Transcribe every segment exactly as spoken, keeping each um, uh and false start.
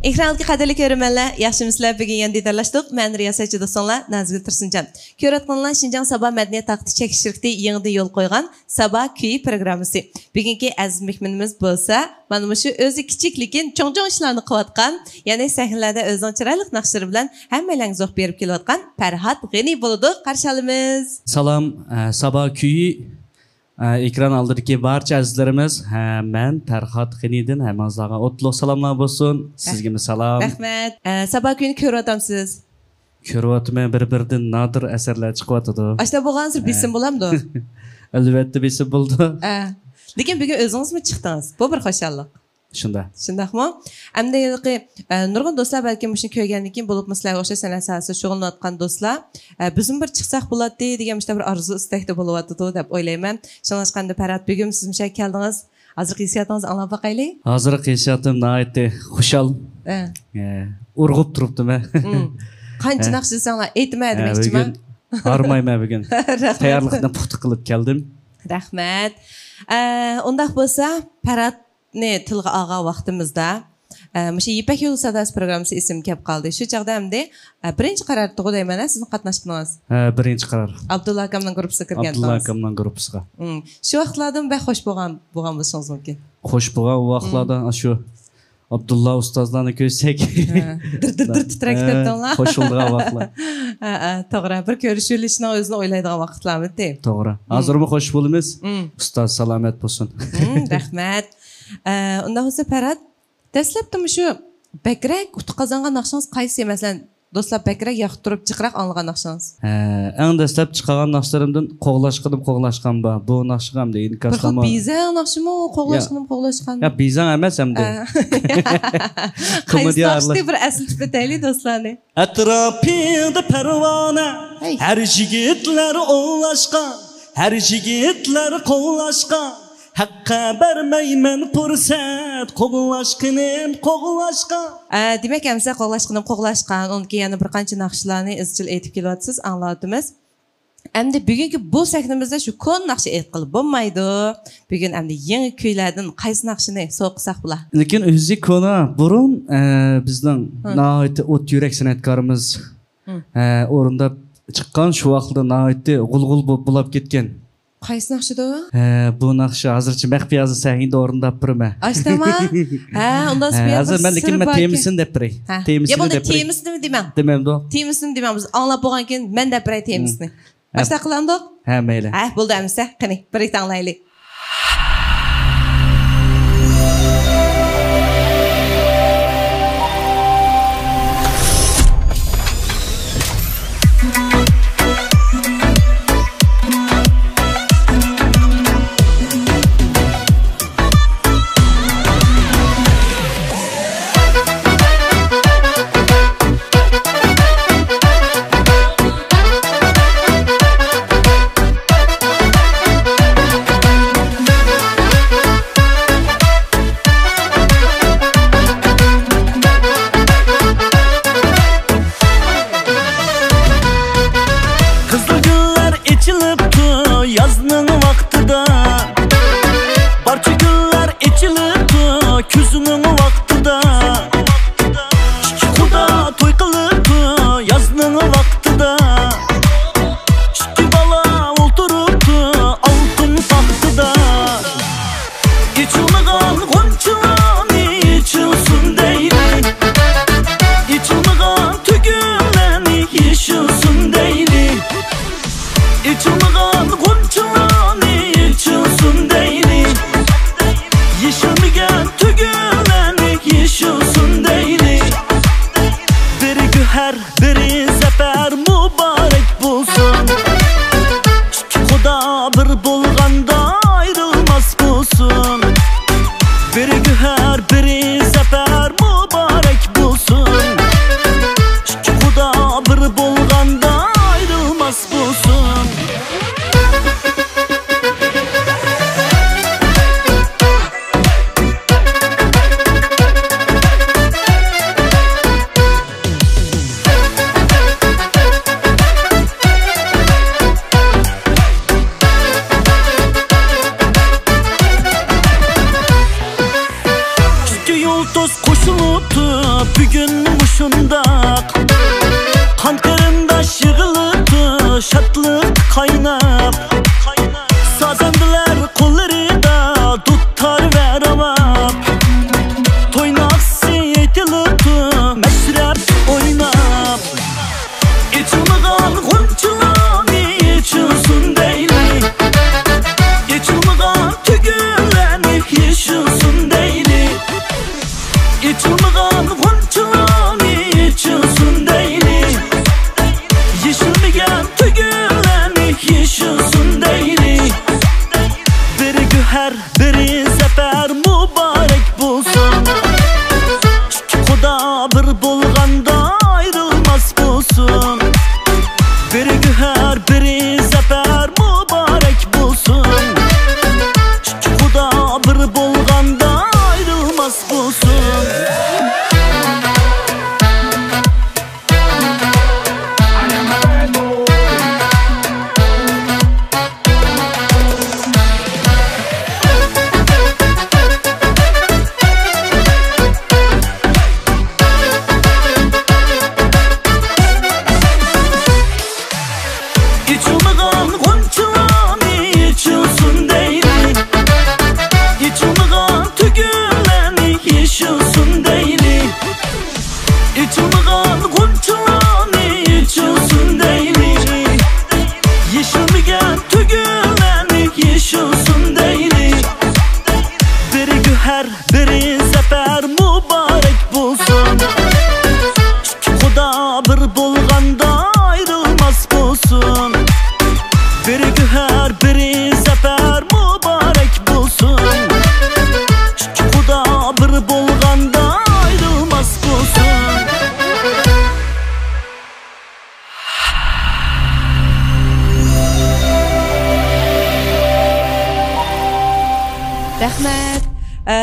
ئېكران ئالدىدىكى قەدىرلىك كۆرۈرمەنلەر، ياخشىمۇسىلەر؟ بۈگۈن يەنە دىدارلاشتۇق. مەن رىياسەتچى دوستۇڭلار نازىگۈل تۇرسۇنجان. كۆرۈۋاتقىنىڭلار شىنجاڭ سابا مەدەنىيەت تارقىتىش چەكلىك شىركىتى يېڭىدىن يولغا قويغان سابا كۈيى پروگراممىسى. بۈگۈنكى ئەزىز مېھمىنىمىز بولسا، مانا مۇشۇ ئۆزى كىچىك، لېكىن چوڭ-چوڭ ئىشلارنى قىلىۋاتقان، يەنى سەھنىلەردە ئۆزىنىڭ چىرايلىق ناخشىلىرى بىلەن ھەممەيلەنگە زوق بېرىپ كېلىۋاتقان پەرھات غېنى بولىدۇ. قارشى ئالىمىز. سالام، ئە، سابا كۈيى، ئە، ئېكران ئالدىدىكى بارچە ئەزىزلىرىمىز، ھە، مەن پەرھات غېنىدىن ھەممىڭىزلارغا ئوتلۇق سالاملار بولسۇن. سىزگىمۇ سالام. رەھمەت. ئە، سابا كۈيىنى كۆرۈۋاتامسىز؟ كۆرۈۋاتىمەن، بىر-بىرىدىن نادىر ئەسەرلەر چىقىۋاتىدۇ. ئاشۇنداق بولغانسېرى ھە. بېسىم بولامدۇ؟ ئەلۋەتتە بېسىم بولىدۇ. ھە. لېكىن بۈگۈن ئۆزىڭىزمۇ چىقتىڭىز. بۇ بىر خۇشاللىق. شۇنداق. شۇنداقمۇ؟ ئەمدى ھېلىقى، ئە، نۇرغۇن دوستلار بەلكىم مۇشۇنى كۆرگەندىن كېيىن، بولۇپمۇ سىلەرگە ئوخشاش سەنئەت ساھەسىدە شۇغۇللىنىۋاتقان دوستلار، ئە، بىزمۇ بىر چىقساق بولاتتى دېگەن مۇشۇنداق بىر ئارزۇ ئىستەكتە بولۇۋاتىدۇ دەپ ئويلايمەن. شۇڭلاشقا ئەمدى پەرھات بۈگۈن سىز مۇشۇ يەرگە كەلدىڭىز. ھازىرقى ھېسسىياتىڭىزنى ئاڭلاپ باقايلى. ھازىرقى ھېسسىياتىم ناھايىتى خۇشال. ئە. ئە، ئۇرغۇپ تۇرۇپتىمەن. ئۇم. قانچە ئە. ناخشا دېسەڭلار ئېيتىمەن ئە، دېمەكچىمەن. بۈگۈن ھارمايمەن بۈگۈن. رەھمەت. تەييارلىقنى پۇختا قىلىپ كەلدىم. رەھمەت. ئە، ئۇنداق بولسا، پەرھاتنى تىلغا ئالغان ۋاقتىمىزدا، ئە، مۇشۇ يىپەك يولى ساداسى پروگراممىسى ئېسىمگە كەپ قالدى. شۇ چاغدا ئەمدى، ئە، بىرىنچى قارار تۇغۇ دەيمەن، ئە، سىزنىڭ قاتناشقىنىڭىز. ھە، بىرىنچى قارار. ئابدۇللا ئاكامنىڭ گۇرۇپپىسىغا كىرگەن ئابدۇللا ئاكامنىڭ گۇرۇپپىسىغا. ئۇم. شۇ ۋاقىتلاردىمۇ بەك خۇش بولغان، بولغان بولۇشىڭىز مۇمكىن. خۇش بولغان ۋاقىتلاردا ئۇم. ئاشۇ ئابدۇللا ئۇستازلارنى كۆرسەك. ھە. دىر، دىر، دىر تىترەپ ھە، كېتەتتىڭلار. خۇش بولىدىغان ۋاقىتلار. ھە، ھە، توغرا. بىر كۆرۈشۈۋېلىشنىڭ ئۆزىنى ئويلايدىغان ۋاقىتلارمىدى؟ توغرا. ئۇم. ھازىرمۇ خۇش بولىمىز. ئۇم. ئۇستاز سالامەت بولسۇن. ئۇم، رەھمەت. ئە، ئۇنداق بولسا پەرھات، دەسلەپتە مۇشۇ بەكرەك ئۇتۇق قازانغان ناخشىڭىز قايسى؟ مەسىلەن، دوستلار بەكرەك ياقتۇرۇپ جىقراق ئاڭلىغان ناخشىڭىز؟ ھە، ئەڭ دەسلەپ چىقارغان ناخشىلىرىمدىن قوغلاشقىنىم قوغلاشقان بار. بۇ ناخشىغا ئەمدى بىر خىل ئىنكاسلارمۇ بىزەڭ ناخشىمۇ، يا. قوغلاشقىنىم قوغلاشقان؟ يا، بىزەڭ ئەمەس ئەمدى. ھە. قايسى كومېدىيە ناخشىدى ئارىلاش. بىر ئەسلىتىپ ئۆتەيلى دوستلارنى. ئەتراپىڭدا پەرۋانە، ھەي. ھەر يىگىتلەر ئوۋلاشقان، ھەر يىگىتلەر قوغلاشقان. ھەققە بەرمەيمەن پۇرسەت، قوغلاشقىنىم قوغلاشقان. ئە، دېمەك، ئەمىسە قوغلاشقىنىم قوغلاشقان، ئۇندىكى يەنە بىر قانچە ناخشىلارنى ئىزچىل ئېيتىپ كېلىۋاتىسىز، ئاڭلاۋاتىمىز. ئەمدى بۈگۈنكى بۇ سەھنىمىزدە شۇ كونا ناخشا ئېيتقىلى بولمايدۇ. بۈگۈن ئەمدى يېڭى كۈيلەردىن قايسى ناخشىنى سوۋغا قىلساق بولا؟ لېكىن ئۆزى كونا، بۇرۇن، ئە، بىزنىڭ ھە. ناھايىتى ئوت يۈرەك سەنئەتكارىمىز، ھە. ئە، ئورۇنداپ چىققان، شۇ ۋاقىتتا ناھايىتى غۇل-غۇل بو-، بولاپ كەتكەن. قايسى ناخشىدۇ؟ ھە، بۇ ناخشا ھازىرچە مەخپىي، ھازىر سەھنىدە ئورۇنداپ بېرىمەن. ئاشتاما؟ ھە، ئۇنداق ھە، ھازىر مەن، لېكىن مەن تېمىسىنى دەپ بېرەي. ھە. تېمىسىنى يا بولدى، دەپ بېرەي. تېمىسىنى دېمەڭ. دېمەمدۇ؟ تېمىسىنى دېمەڭ، بىز ئاڭلاپ بولغان كېيىن مەن دەپ بېرەي تېمىسىنى. ھە. ئاشتاق قىلامدۇق؟ ھە، مەيلى. ھە، بولدى ئەمىسە. قېنى، بىرلىكتە ئاڭلايلى. قايناپ، سازەندىلەر قوللىرىدا دۇتار ۋە راۋاب. توي ناخشىسى ئېيتىلىپتۇ مەشرەپ ئويناپ. ئېچىلمىغان غۇنچىلارنى ئېچىلسۇن دەيلى. ئېچىلمىغان تۈگۈنلەرنى يېشىلسۇن دەيلى. ئېچىلمىغان غۇنچىلارنى ئېچىلسۇن دەيلى. يېشىلمىگەن تۈگۈنلەرنى يېشىلسۇن دەيلى. بىرى گۆھەر، بىرى زەپەر مۇبارەك بولسۇن. ئىككى خۇدا بىر بولغاندا ئايرىلماس بولسۇن. بىرى گۆھەر، بىرى زەپەر مۇبارەك بولسۇن. ئىككى خۇدا بىر بولغاندا ئايرىلماس بولسۇن. ئېچىلمىغان غۇنچىلارنى ئېچىلسۇن دەيلى. ئېچىلمىغان تۈگۈنلەرنى يېشىلسۇن دەيلى. ئېچىلمىغان غۇنچىلارنى ئېچىلسۇن دەيلى. يېشىلمىگەن تۈگۈنلەرنى يېشىلسۇن دەيلى. بىرى گۆھەر، بىرى زەپەر مۇبارەك بولسۇن. ئىككى خۇدا بىر بولغاندا ئايرىلماس بولسۇن. بىرى گۆھەر، بىرى زەپەر مۇبارەك بولسۇن. ئىككى خۇدا بىر بولغاندا ئايرىلماس بولسۇن. رەھمەت. ئە،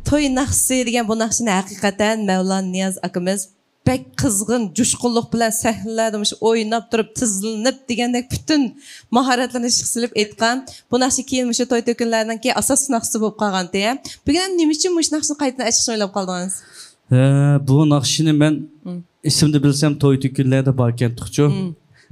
توي ناخشىسى دېگەن بۇ ناخشىنى ھەقىقەتەن مەۋلان نىياز ئاكىمىز بەك قىزغىن، جۇشقۇنلۇق بىلەن سەھنىلەردە مۇشۇ ئويناپ تۇرۇپ، تىزلىنىپ دېگەندەك پۈتۈن ماھارەتلىرىنى ئىشقا سېلىپ ئېيتقان. بۇ ناخشا كېيىن مۇشۇ توي تۆكۈنلەرنىڭكى ئاساسىي ناخشىسى بولۇپ قالغانتى. بۈگۈن نېمە ئۈچۈن مۇشۇ ناخشىنى قايتىدىن ئېيتىشنى ئويلاپ قالدىڭىز؟ ھە، بۇ ناخشىنى مەن مم. ئېسىمدە بىلسەم توي تۆكۈنلەردە باركەنتۇقچۇ. مم.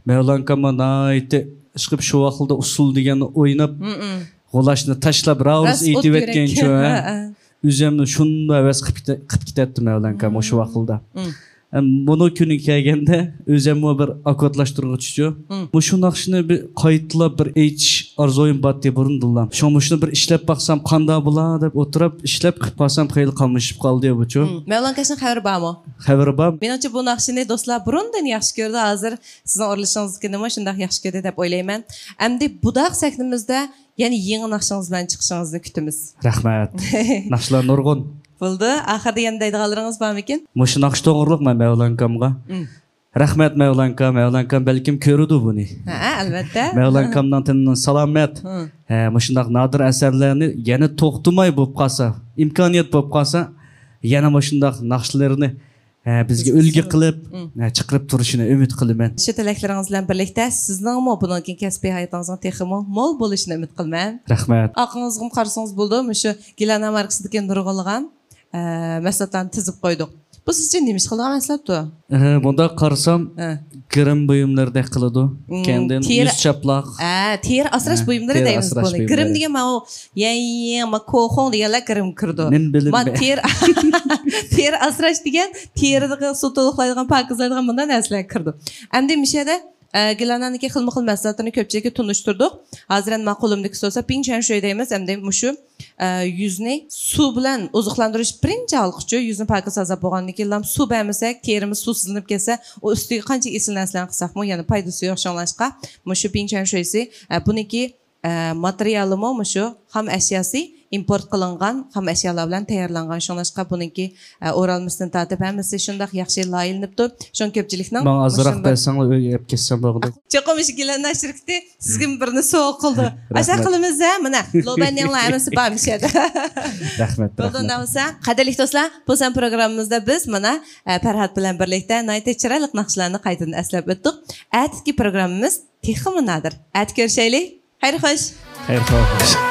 مەۋلان ئاكاممۇ ناھايىتى ئىشقىلىپ شۇ ۋاقىتتا ئۇسسۇل دېگەننى ئويناپ، مم، مم. غۇلاچنى تاشلاپ، راۋۇرۇس راست ئېيتىۋەتكەنچۇ، ئوتتۇرەك. ھە. ھە، ھە. ئۆزۈممۇ شۇنداق ھەۋەس قىلىپ كېتە-، قىلىپ كېتەتتىم مەۋلان ئاكام مم. شۇ ۋاقىتتا. مم. ئەم، بۇنىڭ كۈنىگە كەلگەندە ئۆزۈممۇ بىر ئاكوردلاشتۇرغۇچىچۇ. مم. مۇشۇ ناخشىنى بىر قايتىلاپ بىر ئېيتىش ئارزۇيۇم بارتى بۇرۇندىنلا. شۇڭا مۇشۇنى بىر ئىشلەپ باقسام قانداق بولا دەپ ئولتۇرۇپ ئىشلەپ قىلىپ قالسام خېلى قاملىشىپ قالدى بۇچۇ. مم. مەۋلان ئاكاشنىڭ خەۋىرى بارمۇ؟ خەۋىرى بار. مېنىڭچە بۇ ناخشىنى دوستلار بۇرۇندىن ياخشى كۆرىدۇ، ھازىر سىزنىڭ ئورۇنلىشىڭىزدىكىنىمۇ شۇنداق ياخشى كۆردى دەپ ئويلايمەن. ئەمدى بۇنداق سەھنىمىزدە يەنە يېڭى ناخشىڭىز بىلەن چىقىشىڭىزنى كۈتىمىز. رەھمەت. ناخشىلار نۇرغۇن. بولدى. ئاخىرىدا يەنە دەيدىغانلىرىڭىز بارمىكىن؟ مۇشۇ ناخشا توغرۇلۇق مەن مەۋلان ئاكامغا. مم. رەھمەت مەۋلان ئاكا، مەۋلان ئاكام بەلكىم كۆرىدۇ بۇنى. ھە، ئەلۋەتتە. مەۋلان ئاكامنىڭ تېنىدىن سالامەت. مم. ھە، مۇشۇنداق نادىر ئەسەرلەرنى يەنە توختىماي بولۇپ قالسا، ئىمكانىيەت بولۇپ قالسا، يەنە مۇشۇنداق ناخشىلىرىنى ھە، بىزگە ئۈلگە قىلىپ، مم. ھە، چىقىرىپ تۇرۇشىنى ئۈمىد قىلىمەن. شۇ تىلەكلىرىڭىز بىلەن بىرلىكتە سىزنىڭمۇ بۇنىڭدىن كېيىن كەسپىي ھاياتىڭىزنىڭ تېخىمۇ مول بولۇشىنى ئۈمىد قىلىمەن. رەھمەت. ئارقىڭىزغىمۇ قارىسىڭىز بولىدۇ، مۇشۇ گىلانە ماركىسىدىكى نۇرغۇنلىغان، ئە، مەھسۇلاتلارنى تىزىپ قويدۇق. بۇ سىزچە نېمە ئىش قىلىدىغان مەھسۇلاتتۇ؟ ئە، مۇنداق قارىسام، ئە. گىرىم بۇيۇملىرىدەك قىلىدۇ. مم، كەينىدىن تېرە، يۈز چاپلاق. ئە، تېرە ئاسراش ھە، بۇيۇملىرى تېرە دەيمىز ئاسراش بۇنى. بۇيۇملىرى. گىرىم دېگەن ماۋۇ يەڭ، يەڭ، ما، كوخۇڭ دېگەنلەر گىرىمگە كىرىدۇ. مەن بىلىمەن. ما، تېرە، تېرە ئاسراش دېگەن تېرىدىكى سۇ تولۇقلايدىغان، پاكىزلايدىغان بۇنداق نەرسىلەرگە كىرىدۇ. ئەمدى مۇشۇ يەردە، ئە، گىلانانىڭكى خىلمۇ خىل مەھسۇلاتلىرىنى كۆپچىلىككە تونۇشتۇردۇق. ھازىر ئەمدى ما قولۇمدىكى سوسا پىڭ چۈەن شۈي دەيمىز. ئەمدى مۇشۇ، ئە، يۈزنى سۇ بىلەن ئوزۇقلاندۇرۇش بىرىنچى ھالقىچۇ. يۈزنى پاكىز تازىلاپ بولغاندىن كېيىنلا سۇ بەرمىسەك، تېرىمىز سۇسىزلىنىپ كەتسە، ئۇ ئۈستىگە قانچە ئېسىل نەرسىلەرنى قىلساقمۇ يەنە پايدىسى يوق. شۇڭلاشقا مۇشۇ پىڭ چۈەن شۈيسى، ئە، بۇنىڭكى ئە، ماتېرىيالىمۇ مۇشۇ خام ئەشياسى، ئىمپورت قىلىنغان خام ئەشيالار بىلەن تەييارلانغان. شۇڭلاشقا بۇنىڭكى، ئە، ئورالمىسىدىن تارتىپ ھەممىسى شۇنداق ياخشى لايىھەلىنىپتۇ. شۇڭا كۆپچىلىكنىڭ ماڭا ئازراق مۇشۇ بىر بەرسەڭلار ئۆيگە ئەپ كەتسەم بولغۇدەك. چوقۇم مۇشۇ گىلانە شىركىتى سىزگىمۇ بىرنى سوۋغا قىلدى. ئاشۇنداق رەھمەت. قىلىمىز-ھە، مانا، لوبەننىڭلار ھەممىسى بار مۇشۇ يەردە. رەھمەت، بولدى، رەھمەت. ئۇنداق بولسا، قەدىرلىك دوستلار، بۇ سان پروگراممىمىزدا بىز مانا، ئە، پەرھات بىلەن بىرلىكتە ناھايىتى چىرايلىق ناخشىلارنى قايتىدىن ئەسلەپ ئۆتتۇق. ئەتىكى پروگراممىمىز تېخىمۇ نادىر. ئەتە كۆرۈشەيلى. خەير خوش. خەير خوش.